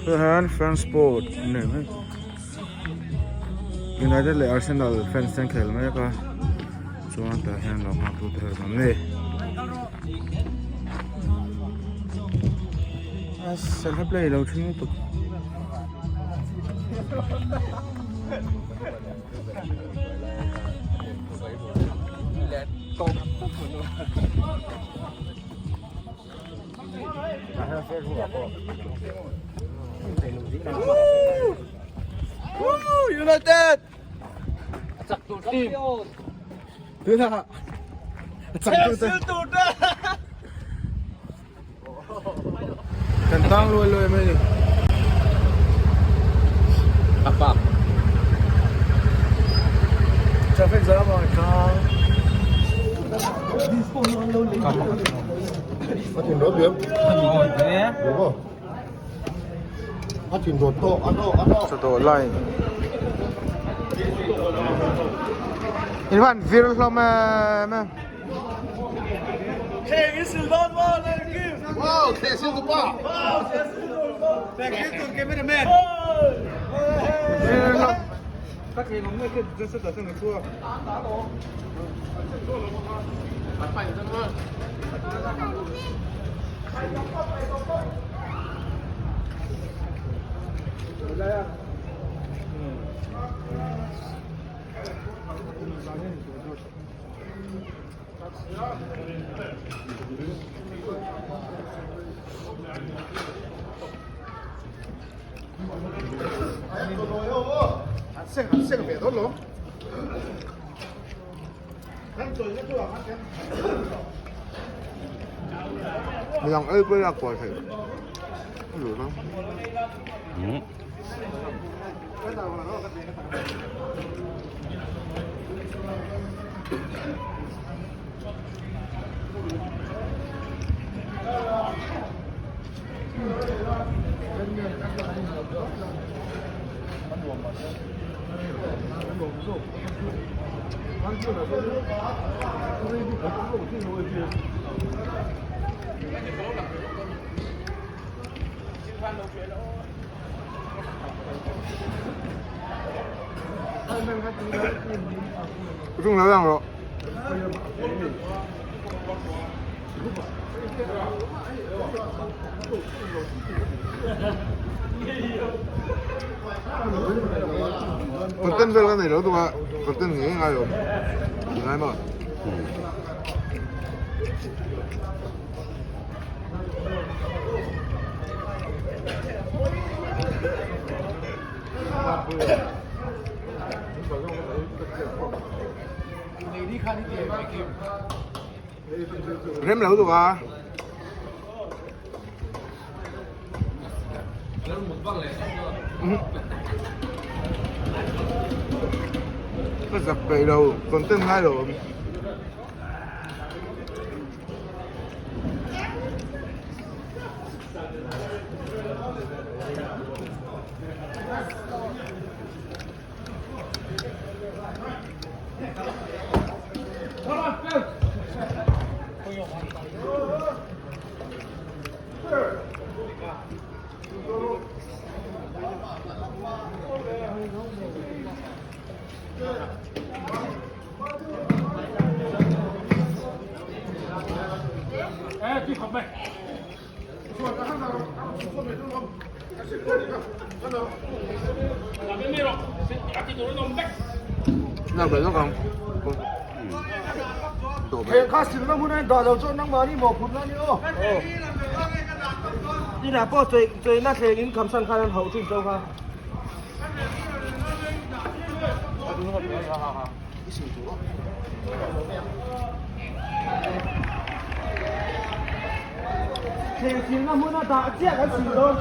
Tah hian fans sport an nei mek United leh Arsenal fans te an khel mek a chuan tah hian lo nghak tu te an awm a ni. A sangha play lo thin lutuk. United! Tuna chak tur te. Kan tang luai luai mai ni. Apa. Traffic jam ah tang. A thin rawt biam. Biam aw. A thin rawt tawh a nawk a nawk. Chawdawh line. In van vir hlawm em em. Wow, theh sil tu pa. Vir hlawm. Midang ei pawh a kual thei a duh lo. Chung lo lang rawh. Content vel ka nei lo tuk a, content ngei ngai lo. Ngai maw? Rem lo tuk a. Ka zak peih lo, content ngai lo. Kha silna hmun a dah lo chuan nangmah ni mawhphurh na ni aw. Tinah pawh chawina thleng in khamsan khan an hauh thin zo kha. Thleng silna hmun a dah chiah kan sil dawn.